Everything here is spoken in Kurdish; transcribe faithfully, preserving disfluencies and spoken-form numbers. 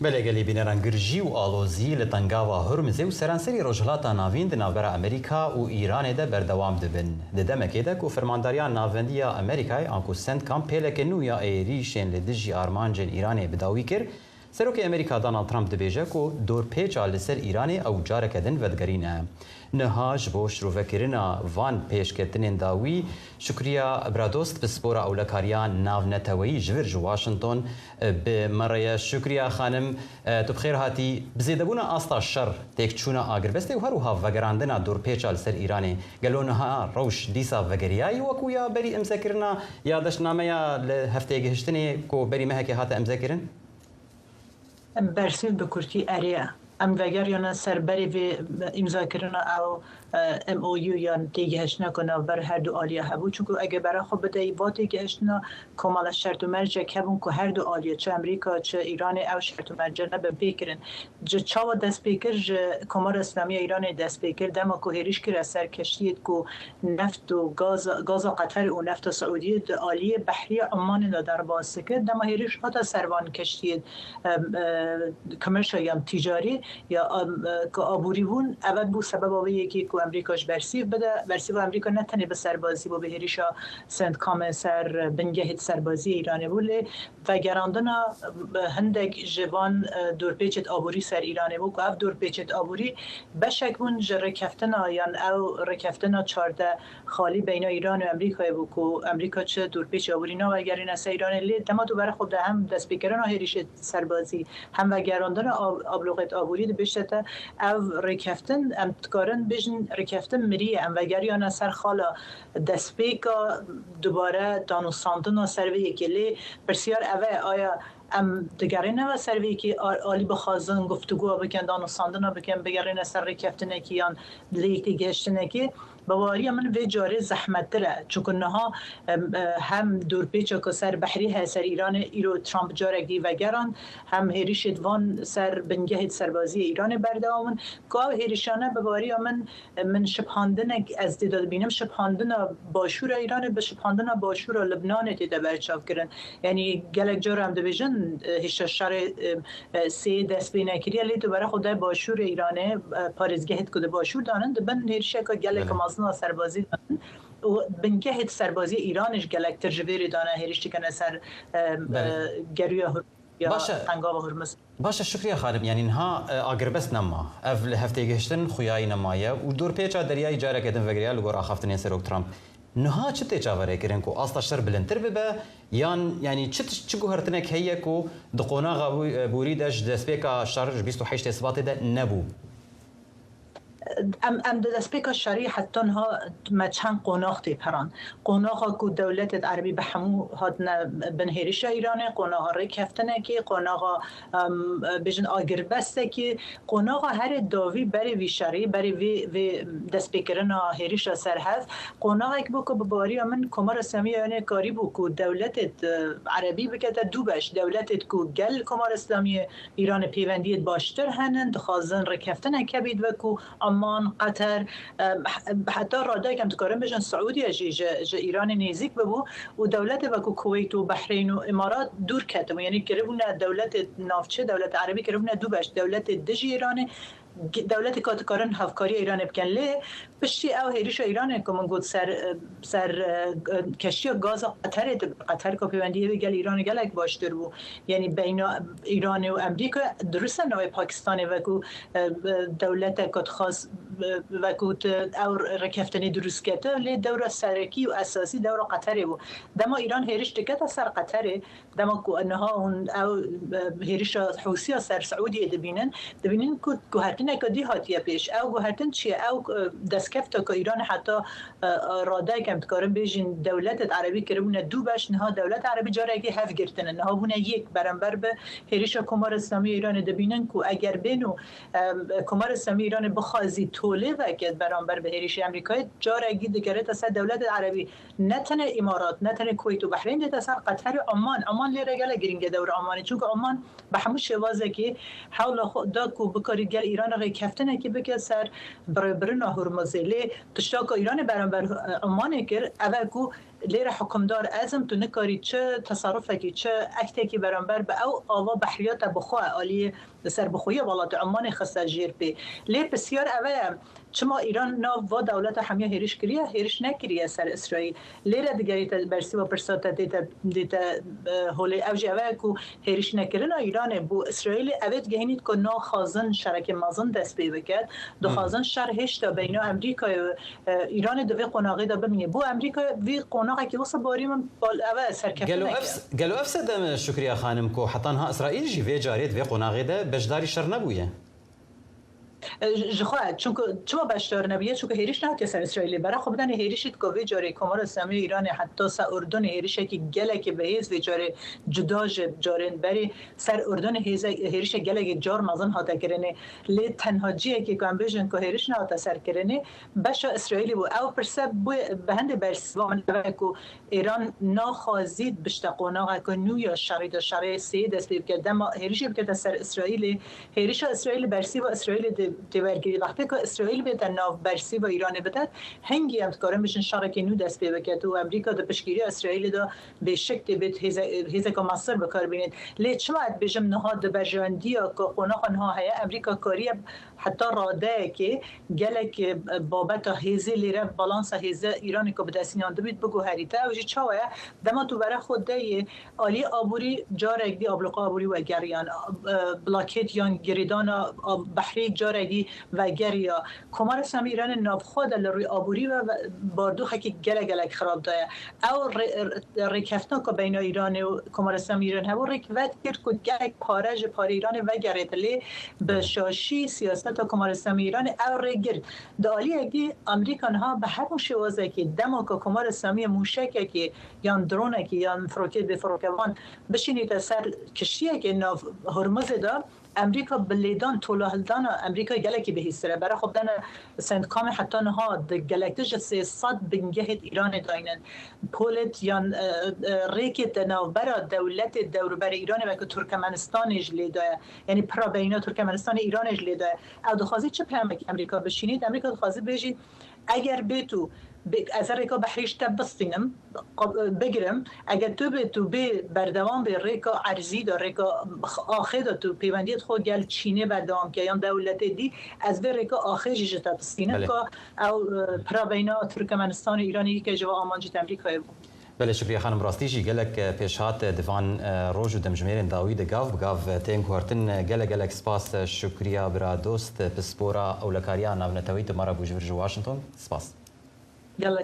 Belê gelî bîneran, girjî û alozî li Tengava Hurmizê û seranserî Rojhilata Navîn di navbera Amerîka û Îranê de berdewam dibin. Di demekê de ku Fermandariya Navendî ya Amerîkayê, anku CENTCOM, pêleke nû ya êrîşên li dijî armancên Îranê bi dawî kir, Serokê Amerîka Donald Trump dibêje ku dorpêça li ser Îranê ew careke din vedigerîne. Niha ji bo şirovekirina van pêşketinên dawî, Şukriya Bradost, pispora ewlekariya navneteweyî ji vir ji Washington, bi me re ye. Şukriya xanim, tu bi xêr hatî. Bi zêdebûna asta şer, têkçûna agirbestê û her wiha vegerandina dorpêça li ser Îranê, gelo niha rewş dîsa vegeriyayî wekû ya berî îmzekirina ya deştnameya li hefteyê gihiştinê ku berî mehekê hate îmzekirin? Em bersîv bi kurtî erê. Em vegeriyane ser berê vê îmzakirina ew, e, M O U yan têgihiştina ku navber her du aliya hebû. Çunku eger bera xwe bideyî va têgihiştina, komala şert û mercek hebûn ku her du aliye, çi Amerîka, çi Îranê, ew şert û mercene bi pê kirin. Ji çawa dest pê kir? Ji Komara Îslamî ya Îranê dest pê kir. Dema ku hêriş kire ser keştiyê ku neft û gaza, gaza Qeter û nefta Siûdiyê di aliyê behriya Omanê de derbas dikir. Dema hêriş hate ser van keştiyê, em, e, commercial yan ticarî ya, em, e, ku aborî bûn, eve bû sebeba wê yekê ku Amerîka ji bersîv bide. Bersîva Amerîka ne tenê bi serbazî bû, bi hêrişa CENTCOMê ser bingehê di serbaziyê Îranê bû, lê vegerandina, e, hindek ji van, e, dorpêçêt aborî ser Îranê bû, ku ev dorpêçêt aborî beşek bûn ji rêkeftina, yan ew rêkeftina çardeh xalî beyna Îran û Amerîkayê bû, ku Amerîka çi dorpêçê aborî navegerîne ser Îranê, lê dema tu bera xwe de hem destpêkirina hêrişê serbazî, hem vegerandina ab-, abloqêt aborî dibêjte te, ev rêkeftin, em dikarin bêjin rêkeftin miriye, em vegeriyane ser xala destpêka dubare danûstandina ser vê yekê. Lê pirsyar ev e, aya em digerîne ve ser vê yekê, a-, alî bixwazin guftûgoya bikin, danûstandina bikin, bigerîne ser rêkeftinekî yan lê têgihiştinekê? Bi baweriya min vê carê zehmettir e. Çunku niha, em, e, hem dorpêçeke ser behrî heye ser Îranê, îro Trump carek dî vegerand, hem hêrişêt van ser bingehêt serbaziyê Îranê berdewam in. Ku ew hêrişane bi baweriya min, min şiphandinek ez tê de dibînim, şiphandina başûra Îranê bi şiphandina başûra Libnanê tê de berçav kirin. Yanî gelek cara em dibêjin, e, hêşa şerê, e, e, sê dest pê nekiriye, lê tu bera xwe de başûrê Îranê, e, parêzgehêt ku di başûr danin, di bin hêrişeka gelek Belê. mezin a serbazî danin û bingehêt serbazî Îranê ji gelektir ji vê rê dane hêriş dikene ser, e, Belê. e, gerûya Hurmuz ya Baş e. Tengava Hurmuz. Baş e, Şukriye xanim, yanî niha, e, agirbest nema. Ev li hev têgihiştin xuyayî nemaye û dorpêça deryayî careke din vegiriya li gor axaftinên Serok Trump. Niha çi tê çaverêkirin ku asta şer bilindtir bibe? Yan, yanî çi tiş-, çi guhertinek heye ku di qonaxa wî, e, borî de ji destpêka şer ji bîst û heştê Sibatê de nebû? Em, em di destpêka şerî heta niha me çend qonax tê peran. Qonaxa ku dewletêt erebî bi hemû hatine bin hêrişa Îranê, qonaxa rêkeftinekê, qonaxa, em, bêjin agirbestekê, qonaxa herê dawî berê vî şerî, berê vê, vê destpêkirina hêrişa ser hev, qonaxek bû ku bi baweriya min Komara Îslamî ya Îranê karîbû ku dewletêt, e, erebî bikete du beş, dewletêt ku gel Komara Îslamî ya Îranê pêvendiyêt baştir henin, dixwazin rêkeftinek hebît wekû Oman, Qeter, e, he-, heta radeyek em dikarin bêjin Siûdiye jî ji, ji Îranê nêzîk bibû û dewletê wekû Kuweyt û Behreyn û Îmarat dûr ketibû. Yanî kiribûne dewletê navçe, dewletê erebî kiribûne du beş, dewletê dijî Îranê, ge-, dewletê ka dikarin hevkariya Îranê bikin. Lê piştî ew hêrişa Îranê ku min got ser, e, ser, e, keştiya gaza Qeterê, di Qeter ka pêwendiyê wê gel Îranê gelek baştir bû. Yanî beyna Îranê û Amerîka, dirust e navê Pakistanê wekû, e, e, dewletek ku dixwast, e, wekû tu ew rêkeftinê dirust kete, lê dewra serekî û esasî dewra Qeterê bû. Dema Îran hêriş dikete ser Qeterê, dema ku niha hûn ew, e, hêrişa Hûsiya ser Siûdiyê dibînin, dibînin ku guhertineke dî hatiye pêş. Ew guhertin çi ye? Ew, e, destkefteke Îranê heta, e, e, radeyek em dikarin bêjin dewletêt erebî kiribûne du beş, niha dewlet erebî carekî hev girtine. Niha bûne yek beramber bi hêrişa Komara Îslamî ya Îranê dibînin ku eger bên û, e, Komara Îslamî ya Îranê bixwazî tolê veke beramber bi hêrişê Amerîkayê, carekî digerête ser dewletêt erebî. Ne tenê Îmarat, ne tenê Kuweyt û Behreyn, dête ser Qeterê, Oman. Oman lê re gelek girîng e dewra Omanê. Çunku Oman bi hemû şêwazekî hewla xwe da ku bikarî gel Îranê rêkeftinekî bike ser birêbirina Hurmuzê. Lê tişta ku Îranê beramber, e, Omanê kir, ev e ku lêre hukimdar ez im, tu nikarî çi teserrufekî, çi ektekî beramber bi ew ava behriyata bi xwe aliyê serbixweyiya welatê Omanê xiste jêr pê. Lê pisyar ev e, çima Îran nav va dewleta hemiya hêriş kiriye, hêriş nekiriye ser Îsraîl? Lê re digerîte bersîva pirsa te dête, dête, e, holê. Ev jî ev e ku hêriş nekirina Îranê bo Îsraîlê, ev ê digehînît ku naxwazin şerekê mezin dest pê biket. Dixwazin şer hêşta beyna Amerîkayê û, e, Îranê di vê qonaxê de bimîne. Bo Amerîka vî qonaxekî wisa barî min bal-, ev e serkeftineke. Gelo ev, gelo ev sedem e, Şukriye Xanim, ku heta niha Îsraîl jî vê carê di vê qonaxê de beşdarî şer nebûye? E, ji, ji xwe, çunku çima beşdar nebûye? Çunku hêriş nehatiye ser Îsraîlê. Bera xwe bidane hêrişî ku vê carê Komara Îslamî ya Îranê heta ser Urdunê hêrişekî gelekî bihêz, vê carê cuda ji carên berê ser Urdunê hêze-, hêrişek gelekî car mezin hate kirinê. Lê tenha cihekê ku em bêjin ku hêriş nehate ser kirinê, beşa Îsraîlê bû. Ew pirse bû bi hindê bersîva min ev e ku Îran naxwazît bişte qonaxeke nû ya şerî de, şerê sê dest pê bike. Dema hêrişê bikete ser Îsraîlê, hêrişa Îsraîlê bersîva Îsraîlê dê, dê wergirî. Wextê ku Îsraîl bête nav bersîva Îranê bide, hingî em dikarin bijin şerekê nû dest pê biket û Amerîka di piştgiriya Îsraîlê de bêşik dê bêt hêze-, hêzeka mesir bi kar bînît. Lê çima ez dibêjim niha di berjewendiya ku qonaxa niha heye, Amerîka kariye heta radeyekê gelek, e, babeta hêzê lêre balansa hêze Îranê ku bi destînan dibît biguherîte. Ew jî çawa ye? Dema tu were xwe deyê alî aborî carek dî abluqa aborî wegeriyan, e, blokêd yan girêdana, a, behrî carek dî vegeriya. Komara Îslamî Îranê navxwe de li rûyê aborî ve, ve bardûxekî gelek gelek xirab daye. Ew rê-, rê-, rêkeftina ku beyna Îranê û Komara Îslamî Îran hebû, rêk vedkir ku gelek pare ji parê Îranê vegerête, lê bi şaşî siyaseta Komara Îslamî Îranê ew rê girt. Di aliyek dî Amerîka niha bi hemû şêwazekî dema ku Komara Îslamî mûşekekî yan dronekî yan firokê bê firokevan bişînîte ser kiştiyekê nav Hormuzê de, Amerîka bi lêdan, tolahildana Amerîka gelekî bihîstir e. Bera xwe bidene Sentkamê heta niha di gelektir ji sê sed bingehêt Îranê daynin. Polêt yan, e, e, rêkê di navbera dewletê dewrûberê Îranê weke Turkmenistanê ji lê daye. Yanî pira beyna Turkmenistanê Îranê ji lê daye. Ew dixwazî çi peyamekî Amerîka bişînît? Amerîka dixwazî bêjî, eger bê tu bê-, ez ê rêka behrî ji te bistînim, qab-, bigirim, eger tu bê, tu bê berdewam bê rêka erzî de, rêka axê de tu pêwendiyê xwe gel Çînê berdewam ke yan dewletê dî, ez vê rêka axê jî ji te bistînim. Belê. Ka ew, e, pira beyna Turkmenistan û Îranê yî ke ji va amancî Amerîkayê bû. Belê Şukriye Xanim, rastî jî gelek, e, pêşhat, e, di van, e, roj û demjimêrên dawî de gav bi gav, e, tên guhertin. E, gelek gelek spas, e, Şukriya bira dost, e, pispora ewlekariya navneteweyî tu me re bû ji vir ji Washington. Spas. Gelek